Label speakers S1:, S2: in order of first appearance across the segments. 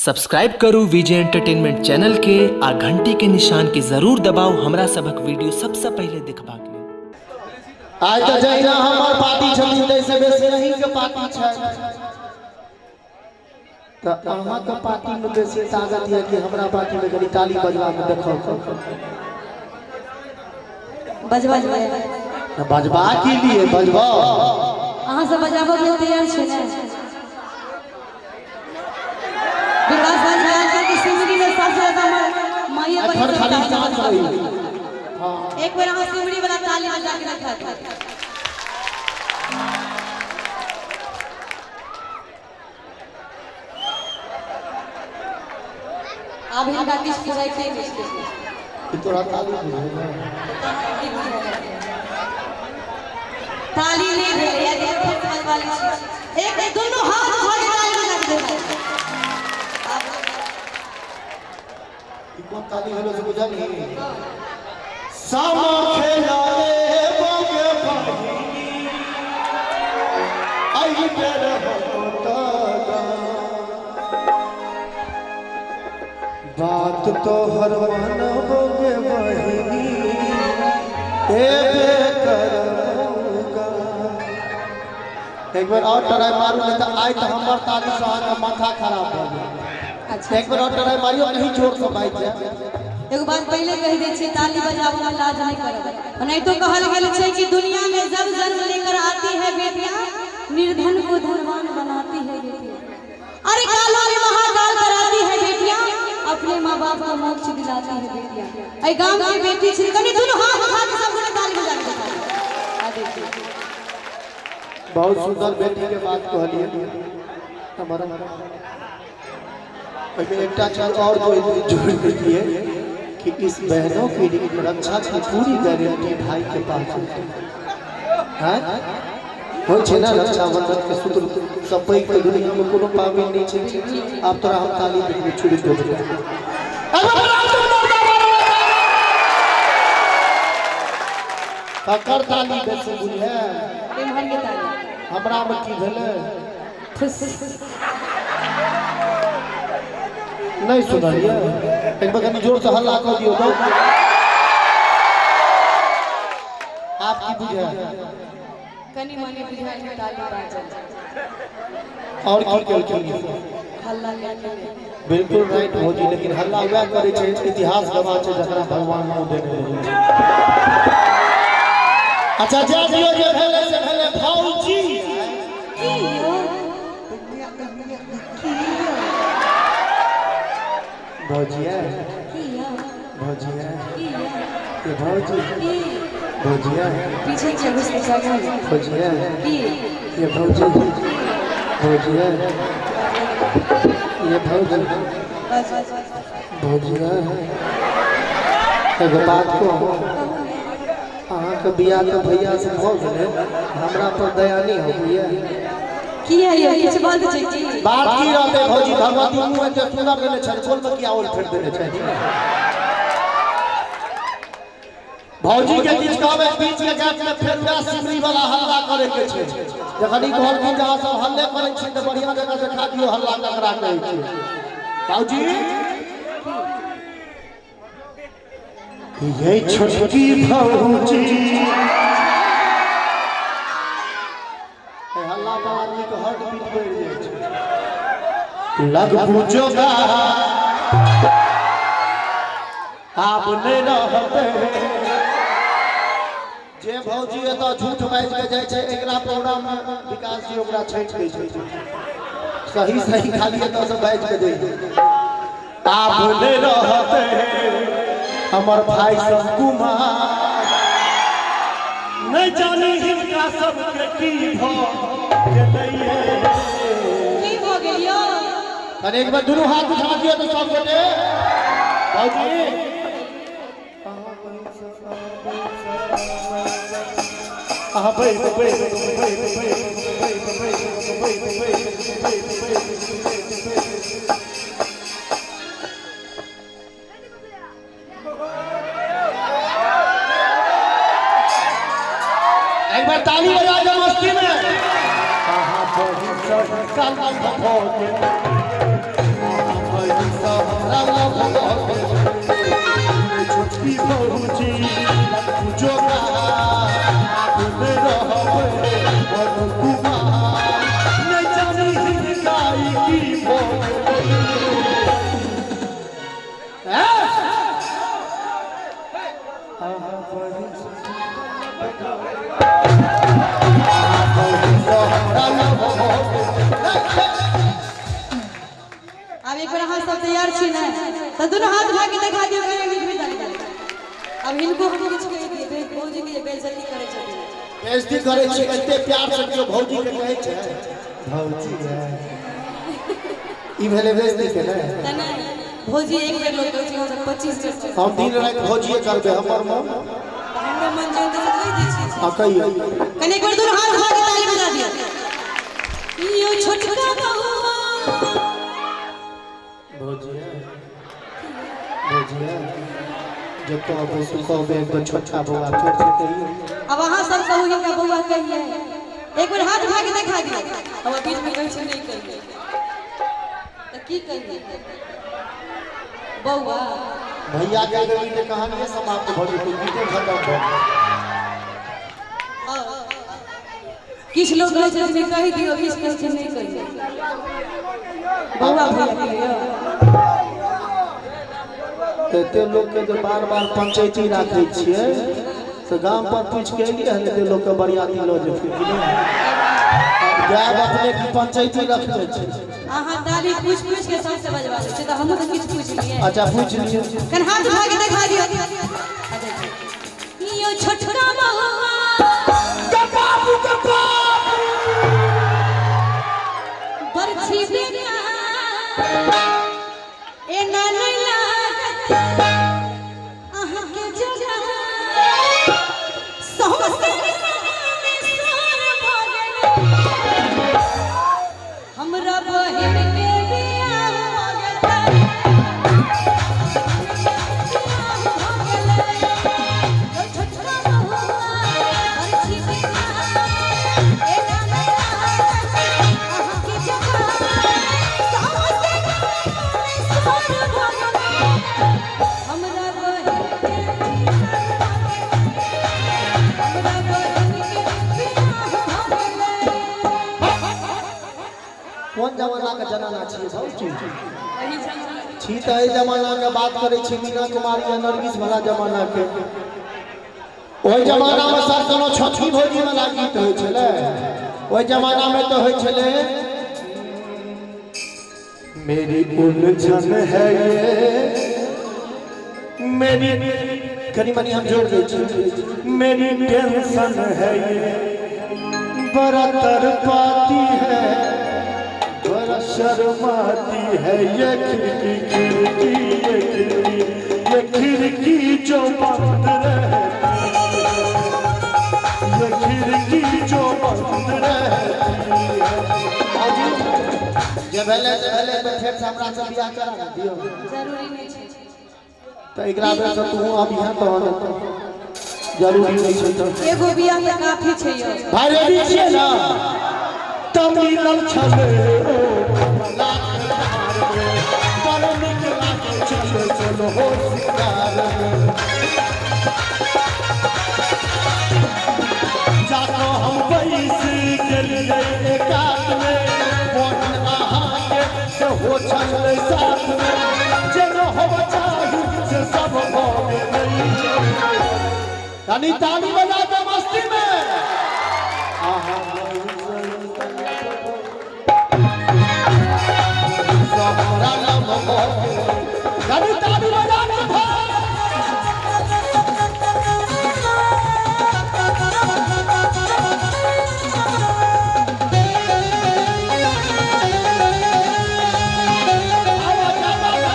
S1: Subscribe करू विजय entertainment channel के आ घंटी के निशान के जरूर दबाउ हमरा सभक वीडियो सबसँ पहिले देखबाक लेल।
S2: आइ तऽ जहिना हमर पार्टी छथिन ताहिसँ बेसी अहीँके पार्टी छै, तऽ अहाँके पार्टीमे बेसी ताकत यऽ कि हमरा पार्टीमे? कनि ताली बजबाके देखाउ।
S3: बजबा जेबै।
S2: बजबा की लिए बजबाउ।
S3: अहाँ सब बजाबऽ के तैयार छी ने? विकास भाई आजकल के सिमरी में सबसे ज्यादा हमर माइये
S2: एखन
S3: बहिन सब
S2: खाली
S3: ताली
S2: साँस
S3: बजाबै।
S2: रही। हँ।
S3: एक बेर अहाँ सिमरी वाला ताली बजा के देखा दियौ। आब हिनका किछु बुझाइते नहि छै।
S2: ई तोरा ताली बुझेलै?
S3: की बुझाइ? ताली नहि भेलै। एक बेर फेर बजबा लै छी। एक दुनू हाथ उठा के ताली बजा के देखा।
S2: ई कोन ताली भेलो से बुझलही? सामा खेलावे बगे बहिनी, आई बेर हम तगा। बात तोहर मनबोगे बहिनी, एबे करबोगा। एक बेर और ट्राई मारू, नहीं तो आइ तऽ हमर ताली से अहाँके माथा खराब भऽ जायत।
S3: अच्छा।
S2: एक बेर और ट्राई मारियो, कहीं जोर से बाजि जाय।
S3: एगो बात पहिले कहि दै छी, ताली बजाबऽ में लाज नहि करब। ओनाहितो कहल गेल छै कि दुनिया में जब जन्म लेकर आती है बेटियां, निर्धन को धनवान बनाती है बेटियां, अरे कालों में महाकाल कराती है बेटियां, अपने माँ बाप को मोक्ष दिलाती है बेटियां। एहि गाम के बेटी छी, कनि दुनू हाथ उठा के सब गोटे ताली बजा के देखा। आ देखियौ।
S2: बहुत सुंदर बेटी के बात कहलिए। हमर ओहिमे एकटा चीज और जोड़ देतियै कि इस बहनों की रक्षा की पूरी गारंटी भाई के पास होती है। होइ छै ने रक्षाबंधन के सूत्र सब पैघ के दुनिया में कोनो पाबनि नहि छै। आब तोरा हम ताली देखबै, छुरी दे देबै। ककर ताली बेसी बुझे?
S3: एम्हर के ताली।
S2: हमरा में की भेलै?
S3: फुस।
S2: नहि सुनलियै? एक बेर कनि जोर से हल्ला कऽ दियौ तऽ। आप की बुझे?
S3: कनि मनि बुझाइ कि ताली बाजल।
S2: और की केलखिन?
S3: हल्ला केलखिन।
S2: बिल्कुल राइट भौजी, लेकिन हल्ला वएह करै छै, इतिहास गवाह छै, जकरा भगवान मुँह देने रहै छै। अच्छा, जा दियौ, जे भेलै से भेलै। भौजी।
S3: की यौ?
S2: भौजिया।
S3: की यौ?
S2: भौजिया।
S3: की यौ?
S2: ये भौजी।
S3: की?
S2: भौजिया।
S3: पीछे के घुस के जागल।
S2: भौजिया।
S3: की?
S2: ये भौजी, भौजिया, ये भौजी।
S3: बस बस।
S2: भौजिया, एगो बात कहू? अहाँके बियाह तऽ भैया से भऽ गेलै, हमरा पर दया नहि होइए?
S3: की है यौ, किछु बात छै की?
S2: बात की रहतै भौजी? भगवती मुँह एते सुंदर देने छथि, बोलमे किया ओल फेर देने छथि? भौजी के किछु कहबै, बीच के गैप में फेर वएह सिमरी वाला हल्ला करे के छै। जखन ई कहलखिन जे अहाँ सब हल्ले करै छी, तऽ बढ़िया जगह देखा दियौ हल्ला ककरा कहै छै। भौजी, ये छोटकी भौजी, एहि हल्ला पर आदमी के हार्ट बीट बढ़ि जाइ छै। लगबू जोगा आब नहि रहतै। जे भौजी एतऽ झूठ बाजि के जाइ छै, अगिला प्रोग्राम में विकास जी ओकरा छाँटि दै छै। सही सही खाली एतऽ से बाजि के जाइ छै। आब नहि रहतै हमर भाई सब कुमार, नहि जानी हिनका सबके की भऽ गेलैये।
S3: की भऽ गेल यौ?
S2: कनि एक बेर दुनू हाथ उठा दियौ तऽ सब गोटे। भौजी, अहाँ बैठ बैठ बैठ बैठ बैठ बैठ बैठ बैठ बैठ। एक बार ताली बजा के मस्ती में। अहाँ बड़ी सही साला भऽ गेल। अहाँ हैं?
S3: आब एक बेर अहाँ सब तैयार छी ने तऽ दुनू हाथ उठा के देखा दियौ कहियो बीच में ताली ताली। आब हिनको हम किछु कहि दियै, भौजी के बेइज्जती करै छथिन।
S2: बेइज्जती करै छै, एते प्यार से केओ भौजी के कहै छै भौजी है, ई भेलै बेइज्जती के ने?
S3: तऽ नहि भौजी, एक बेर लोग कहै छै, हमसब 25 बेर कहै।
S2: हम दिन राति भौजिए करबै, हमर मन।
S3: तऽ हमरो मन छै तऽ कहि दै छी।
S2: आ कहियौ।
S3: कनि एक बेर दुनू हाथ उठा के ताली बजा दियौ। यो छोटका बउआ।
S2: भौजी है, भौजी है, जे कहबै से कहबै, एक बेर छोटका बौआ फेर से कहियौ।
S3: अब अहाँ सब कहू, हिनका बउआ कहिए। एक बेर हाथ उठा के देखा दियौ। अब बीच में कहै छै नहि कहिए, तऽ की कहिए बउआ?
S2: भैया के एहि के कहानिए समाप्त भऽ जेतै, गीते खत्म भऽ गेल।
S3: किछु लोग कहै छथिन कहि दियौ, किछु कहै छै नहि कहियौ। बउआ भैया कहियौ।
S2: एते लोक के जे बार बार पंचैती राखै छियै तऽ गाम पर पूछि के एलियै हन, एते लोक के बरियाती लऽ जेथिन कि नहि? आब गायब अपने की पंचैती रखने छै।
S3: अहाँ ताली पूछि पूछि के सबसे बजवा दै छियै, तऽ हमहूँ तऽ किछु पूछि लियै।
S2: अच्छा, पूछि लियौ।
S3: कनि हाथ उठा के देखा दियौ। यो छोटका बउआ।
S2: बाबू के बाप।
S3: बरछी बेटा एना नहि लागत अहाँके जगह, सौंसे में सोर भऽ गेल, हमरा बहिन के बियाह भऽ गेलै। बियाह भऽ गेलै। यो छोटका बउआ बरछी बेटा एना नहि लागत अहाँके जगह, सौंसे में सोर भऽ गेलै, हमरा बहिन के बियाह भऽ गेलै। हमरा बहिन के बियाह भऽ गेलै।
S2: कोन जमाना के जनाना छियै भौजी छी? तऽ एहि जमाना के बात करै छी, मीना कुमारी या नरगिस वाला जमाना के। ओहि जमाना मे सर कोनो छोटकी भौजी वाला गीत होइ छलै? ओहि जमाना मे तऽ होइ छलै, मेरी उलझन है ये मेरी, कनी मनी हम जोड़ दै छी, मेरी टेंशन है ये, बड़ा तड़पाती है, बड़ा शर्माती है ये खिड़की, खिड़की ये खिड़की, ये खिड़की जो बंद रहती है, ये खिड़की जो बंद रहती है। भौजी, जे भेलै से भेलै, तऽ फेर से हमरा से बियाह करा ने दियौ।
S3: जरूरी नहि छै।
S2: तऽ एकरा बेर से तू अभी तहन जरूरी नहि छै तऽ।
S3: एगो बियाह तऽ काफी छै यौ।
S2: भाई, रेडी छियै ने? तऽ मिलल छलै ओ कमला के धार में, बड़ नीक लागै छलै सोलहो सिंगार में। जाकऽ हम बैस गेलियै एकात में, बहिन अहाँके सेहो छलै साथ में, जे न होब चाही से सब भऽ गेलै। कनी ताली बजा दे मस्ती में। आहा, हमरा लव भऽ गेलै। कनी ताली बजा दे भाई। आवा, आवा, आवा।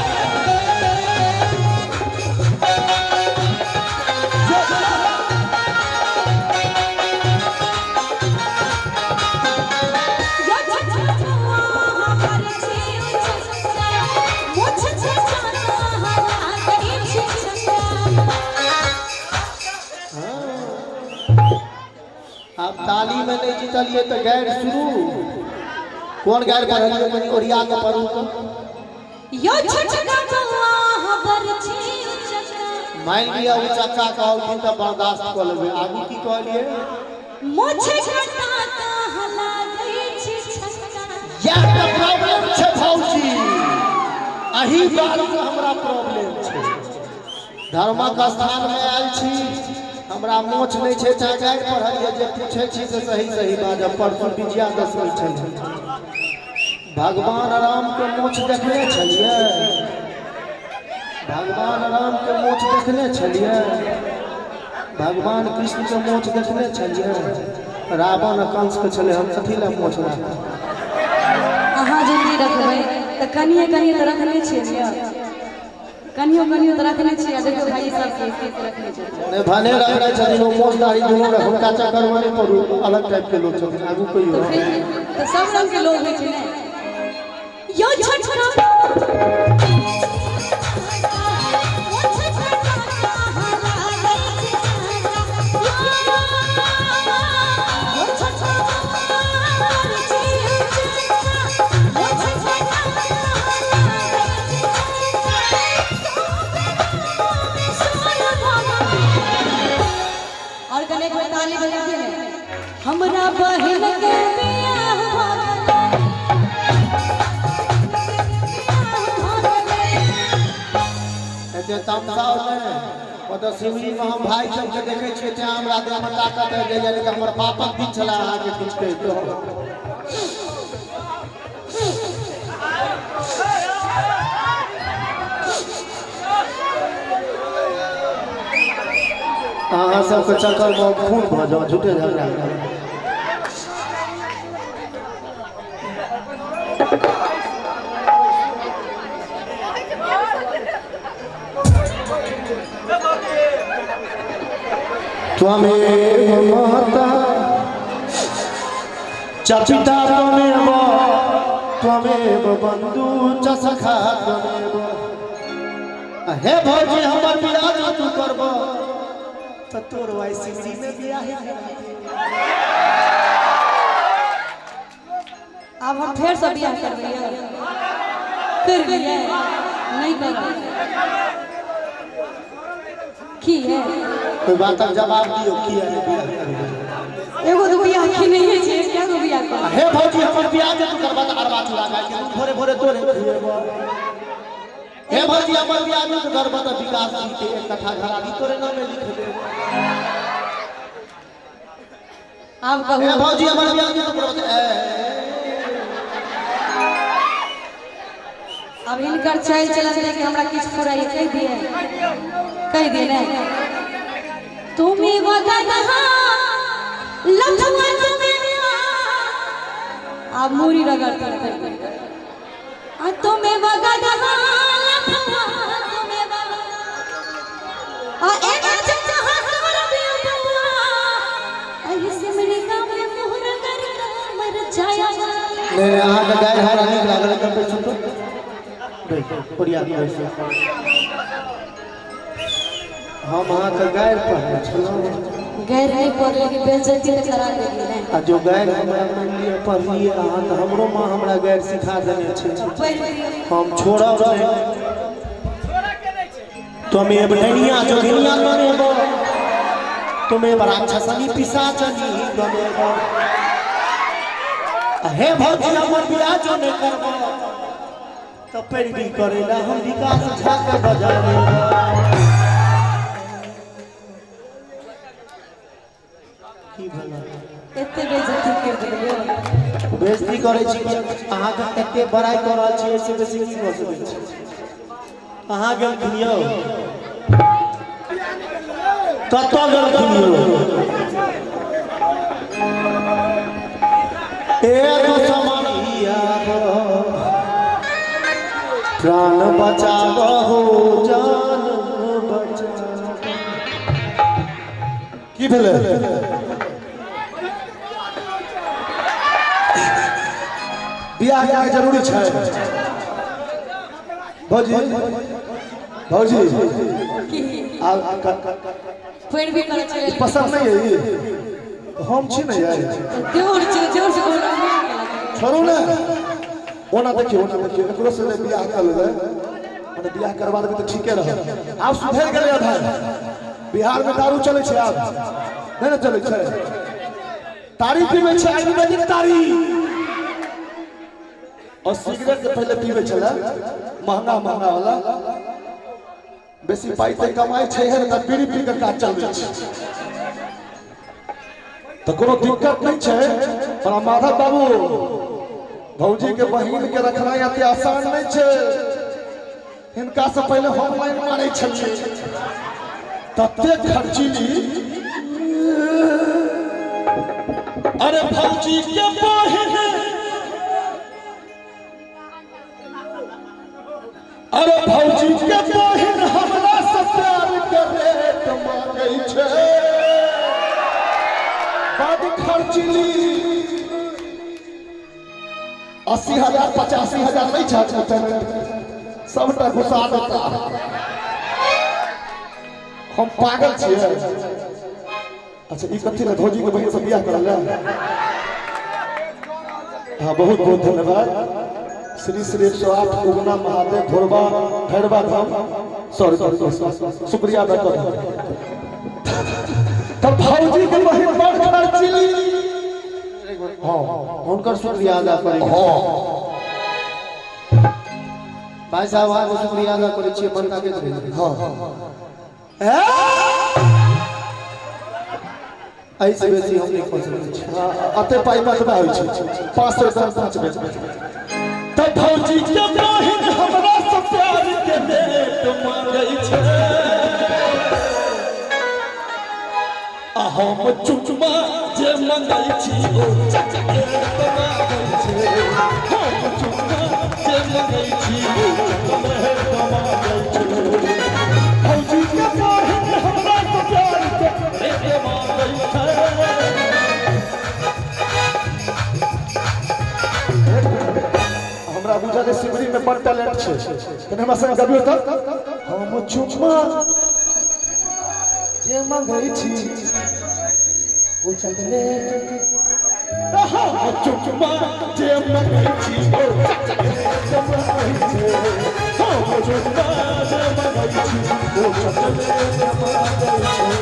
S3: यो छोटका बउआ हमर छै उचक्का, मोछ छै चाना लागै छै छक्का।
S2: आब ताली में नहीं जीतलिए तऽ गैर शुरू। कोन गैर पढ़लिए? कनी ओरिया के पढ़ू तऽ।
S3: यो छोटका बउआ हमर छै उचक्का।
S2: मान लिअ उचक्का कहलखिन तऽ बर्दाश्त कऽ लेबै, आगू की कहलिए?
S3: मोछ कटा लागै छै छक्का।
S2: इएह तऽ प्रॉब्लम छै भौजी। अही बात से हमरा प्रॉब्लम छै। धर्मक स्थान में आयल छी, हमरा मोछ नहि छै, चाहे गारि पढ़लियै, जे पूछै छी से सही सही बाजब। परसू विजयादशमी छै, भगवान राम के मोछ देखने छलियै? भगवान राम के मोछ देखने छलियै? भगवान कृष्ण के मोछ देखने छलियै? रावण आ कंस के छलै, हम कथी लए मोछ राखब?
S3: अहाँ जे नहि रखबै तऽ कनिये कनिये तऽ रखने छियै ने यौ। कनियो कनियो तऽ रखने छियै। आ देखियौ भाई सबके के रखने छथिन।
S2: नहि, भने रखने छथिन, ओ मोछ दाढ़ी दुनू रख, हुनका चक्करमे नहि पड़ू, अलग टाइप के लोग छथिन। आगू कहियौ।
S3: तऽ फिर तऽ सब रंग के लोग होइ छै ने यौ। छोटका और कने एक बेर ताली बजा दिए ने। हमरा बहिन के बियाह भ गेलै, बियाह भ गेलै।
S2: एते तमसाउ नहि। ओतऽ सिमरीमे हम भाय सबके देखै छियै, तेँ हमरा देहमे ताकत आबि जाइए, नहि तऽ हमर बापक दिन छलै अहाँके किछु कहितो। अहाँ सबके चक्करमे हम खून भऽ जाउ, झूठे झगड़ा करू। त्वमेव माता च पिता त्वमेव, त्वमेव बन्धु च सखा त्वमेव। हे भौजी, हमर बियाह जो तू करब तऽ तोर वाई सिमरी में बियाह करा देब।
S3: आब हम फेरसँ बियाह करबै यौ? करबियै? नहि करब। की है?
S2: कोइ बातक जवाब दियौ, किया नहि बियाह करबै?
S3: एगो दू बियाह की नहीं छै, क्या गो बियाह करब?
S2: हे भौजी, हमर बियाह जे तू करबह तऽ अरबा चूड़ा गाय के दूध भोरे भोरे तोरे खुएबह। हे भौजी, हमर बियाह जे तू करबह तऽ विकास जी के एक कट्ठा घरारी तोरे नामे लिख देब।
S3: आब
S2: हे
S3: कहू।
S2: भौजी, हमर बियाह जे तू करबह तऽ ए
S3: आब हिनकर चालि चलन देख के हमरा किछु फुराई, कहि दिए, कहि दिए ने। तुम्हें वगदहा लखवा तुम्हें, आब मूड़ी रगड़ते आ तुम्हें वगदहा लखवा तुम्हें वगदहा आ एक चचा हसवर बउआ एहि सिमरी गाँव में मुहर कर मर जाया।
S2: नहि नहि, अहाँके गारि हमरा नीक लागल। एकदम बैसू तो, बैस, ओरिया के बैसू। हम अहाँके गारि पढ़ने छलहुँ?
S3: गैर नहीं पढ़, लेकिन बेइज्जती तऽ करा देली ने।
S2: आ जो गारि हमरा मानि लिअ पढ़लियै अहाँ, तऽ हमरो माँ हमरा गारि सिखा देने छै।
S3: पढ़ि लियौ।
S2: हम छोड़ब नहि। त्वमेव डैनिया जोगिनिया त्वमेव, त्वमेव राक्षसनी पिशाचनी त्वमेव। आ हे भौजी, हमर बियाह जो नहि करब तऽ पैरवी करै लए हम विकास झा के बजा लेब। की भेलै?
S3: एते बेइज्जती कर देलियौ।
S2: बेइज्जती करै छी? अहाँके एते बड़ाइ कऽ रहल छी, एहिसँ बेसी की कऽ सकै छी? अहाँ गेलखिन यौ? कतऽ गेलखिन यौ? एगो समरिया, प्राण बचाबहो, जान बचाबो।
S4: की भेलै? बियाह के जरूरी छै भौजी? भौजी, आ
S3: पैरवी करै चलि।
S4: पसंद नहीं है ई? हम छी ने यार।
S3: जोर से, जोर से बोलो।
S4: छोड़ू ने। ओना देखियौ, ओना देखियौ, एकरो से जे बियाह कर लेबै, मने बियाह करवा देबै तऽ ठीके रहत। आब सुधरि गेलै भाई, बिहार में दारू चलै छै आब नहि ने चलै छै। तारी पीबै छै, आयुर्वेदिक तारी। और सिगरेट जे पहिले पीबै छलै, महंगा महंगा वाला बेसी पाइ तऽ कमाइ छै है तऽ बीड़ी पी के काज चलबै छै तऽ कोनो दिक्कत नहि छै। पर माधव बाबू, भौजी के बहिन के रखनाइ एते आसान नहि छै। हिनका से पहिले हम लाइन मारै छलियै, तते खर्चीली। अरे भौजी के बहिन, अरे भौजी के बहिन हमरा से प्यार के रेट मांगै छै, बड खर्चीली। 80,000 85,000 नहि छै पेमेंट, सबटा घुसा देता। हम पागल छियै? अच्छा, ई कथी लए भौजी के बहिन से बियाह करल? हाँ, बहुत बहुत धन्यवाद। श्री श्री 108 उगना महादेव भोरबा भैरवा धाम, सॉरी सॉरी, शुक्रिया अदा कर। तब भौजी के बहिन बड़ खर्चीली।
S2: हाँ, हुनकर शुक्रिया अदा करै।
S4: हाँ।
S2: भाई साहब, अहाँके शुक्रिया अदा करै छियै, मन ताकैत रही।
S4: हाँ।
S2: एहिसँ बेसी हम नहि कऽ सकै छी।
S4: हाँ, अते पाइ बतबा होइ छै, 500 रुपया 5 बेर। तब भौजी के बहिन हमरा से प्यार के रेट मांगै छै, आ हम चुम्मा जे मंगै छी ओ चॉकलेट मांगै छै। हम चुम्मा जे मंगै छी ओ चॉकलेट मांगै छै। भौजी के बहिन हमरा से प्यार के रेट मांगै छै। हमरा बुझल है सिमरी में बड़ टैलेंट छै, कनि हमरा संग गबियौ तऽ। हम चुम्मा जे मंगै छी ओ चॉकलेट, हम चुम्मा जे मंगै छी ओ चॉकलेट मांगै छै। हम चुम्मा जे मंगै छी ओ चॉकलेट मांगै छै।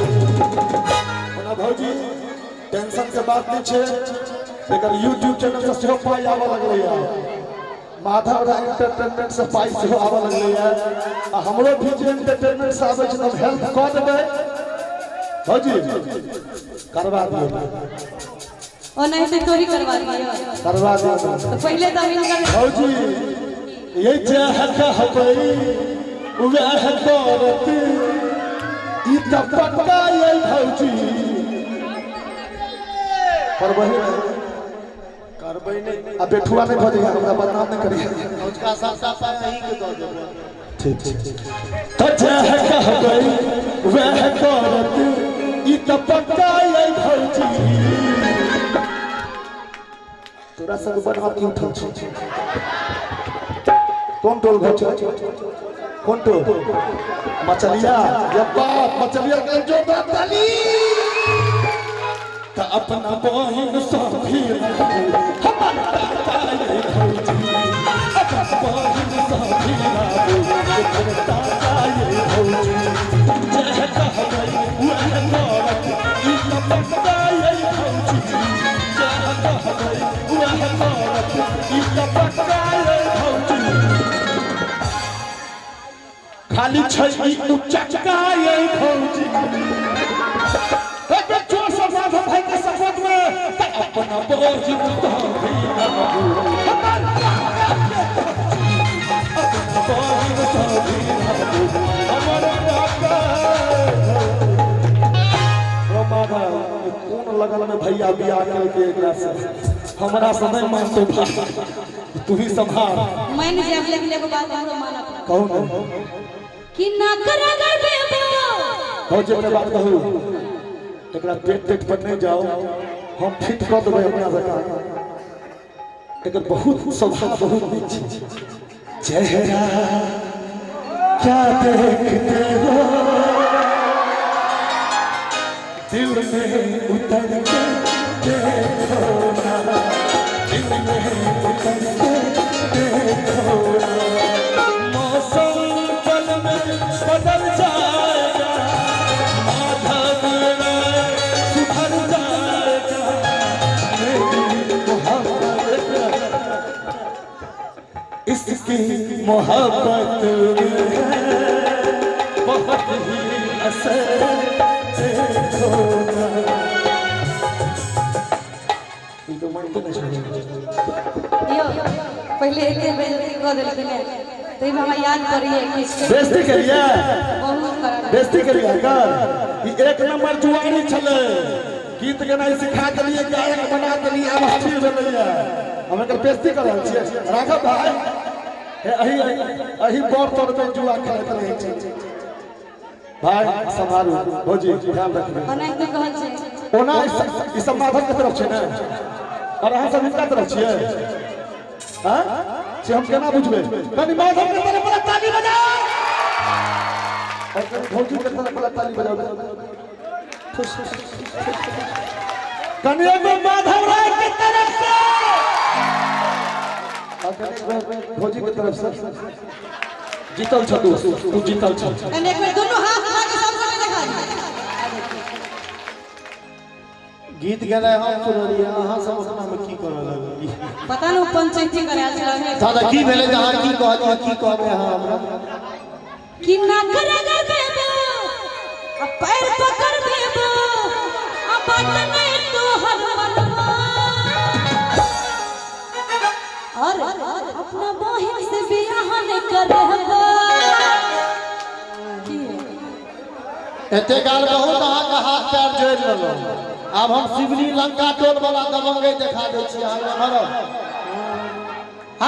S4: ओना भौजी, टेंशन के बात नहि छै। एकर यूट्यूब चैनल से सेहो पाइ आबऽ लगलैया, माधव राय एंटरटेनमेंट से पाइ सेहो आबऽ लगलैया, आ हमरो भी जे एंटरटेनमेंट से आबै छै तऽ हम हेल्प कऽ देबै। भौजी, करवा दियौ।
S3: ओनाहिते तोही करवा दियौ।
S4: करवा दियौ।
S3: तऽ पहिले तऽ हम हिनकर
S4: भौजी, ये जह कहबै वएह करत, ई तऽ पक्का ये भौजी। करबही नहि?
S2: करबै नहि।
S4: आ बेठुआ नहि भऽ जाइए, हमरा बदनाम नहि करिए।
S2: अजुका सबटा पाइ अहीँके दऽ देबै।
S4: ठीक छै। तऽ जह कहबै वएह करत, ई तऽ पक्का ये भौजी। तोरा संग बड़ हाथी उठल छै। कोन टोल घर छै? कोन टोल? मचलिया। ये बाप, मचलिया के जोरदार ताली। तऽ अपना बहिन सँ फिर हमर ताता ये भौजी, अपना बहिन सँ फिर एकर ताता ये भौजी। जह कहबै वएह करत, ई तऽ पक्का ये भौजी। जह कहबै वएह करत, ई तऽ पक्का ये भौजी। खाली छै ई उचक्का ये भौजी। एक बेर जोर से माधव भाई के सपोर्ट में। तऽ अपना बहिन तो भी हमर अपना बहिन तो भी हमर काका। ओ माधव, ई कोन लगन में भैया बियाह केलकै एकरा से? हमरा से नहीं मानतो भाई, तू ही संभाल।
S3: मानि जायब, लेकिन एगो बात हमरो मानऽ पड़त।
S4: कहू ने।
S3: कि ना कर अगर बेबो।
S4: भौजी, एकटा बात कहू? एकरा पेट तेट पर नहीं जाओ, हम फिट कऽ देबै अपना जकाँ। एकर बहुत स्वभाव बहुत नीक छै। चेहरा क्या देखते हो, दिल में उतर के देखो ना, दिल में उतर के देखो ना। मौसम पल में बदल जाएगा, माधव राय सुधर जाएगा, मेरी मोहब्बत इसकी। मोहब्बत में है बहुत ही असर देखो ना। ई तो मानते नहीं छलै।
S3: यौ पहिले एते बेइज्जती कऽ देलखिन हेँ ताहिमे हमरा याद पड़ैए किछु
S4: बेइज्जती केलियै
S3: बहुत खराब
S4: बेइज्जती केलियै एकर ई एक नंबर जुआरी छलै गीत गेनाइ सिखा देलियै गायक बना देलियै आब स्थिर भेलैए हम एकर बेइज्जती कर रहल छियै राघव भाई हे अही अही बड़ तोर पे जुआ खेलैत रहै छै भाई सम्हारू भौजी ध्यान रखबै
S3: ओनाहिते कहल छै
S4: ओना ई सब माधव के तरफ छै ने और अहाँ सब हिनका तरफ छियै हाँ से हम केना बुझबै कनि माधव के तरफ बड़ा ताली बजाओ और कनि भौजी के तरफ बड़ा ताली बजाओ कनि एगो माधव राय के तरफ से और कनि एगो भौजी के तरफ से जीतल छ तू तू जीतल छ
S3: कनि एक बेर दुनू हाथ उठा के सब गोटे देखा दियौ।
S2: गीत गेनाइ हम सुनलियै अहाँ सब अपना मे की करऽ लगलियै
S3: पता नहि ओ पंचायती करायल छल
S2: दादा की भेलै जे अहाँ की कहलियै की कहबै अहाँ हमरा
S3: कि नाक रगड़ देबो आ पैर पकड़ देबो आ बात नहीं तोहर मनवा और अपना बहिन से बियाह नहीं करबो की
S2: एते काल बहुत अहाँके हाथ पैर जोड़ि लेलहुँ आब हम शिवनी लंका टोल वाला दबंगई देखा दै छी अहाँ एम्हर आउ।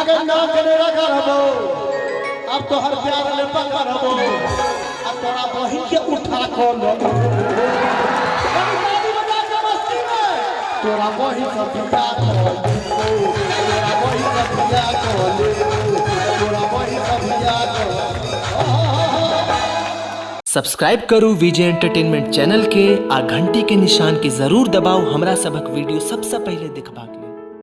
S2: अगर नाक ने रगड़बो अब तोहर प्यार ने पकड़बो अब तोरा बहिन के उठा कऽ लऽ तोरा बहिन से बियाह कऽ लेबो तोरा बहिन से बियाह कऽ लेबो तोरा बहिन से बियाह कऽ
S1: सब्सक्राइब करू विजय एंटरटेनमेंट चैनल के आ घंटी के निशान के जरूर दबाउ हमरा सभक वीडियो सबसँ पहिले देखबाक लेल।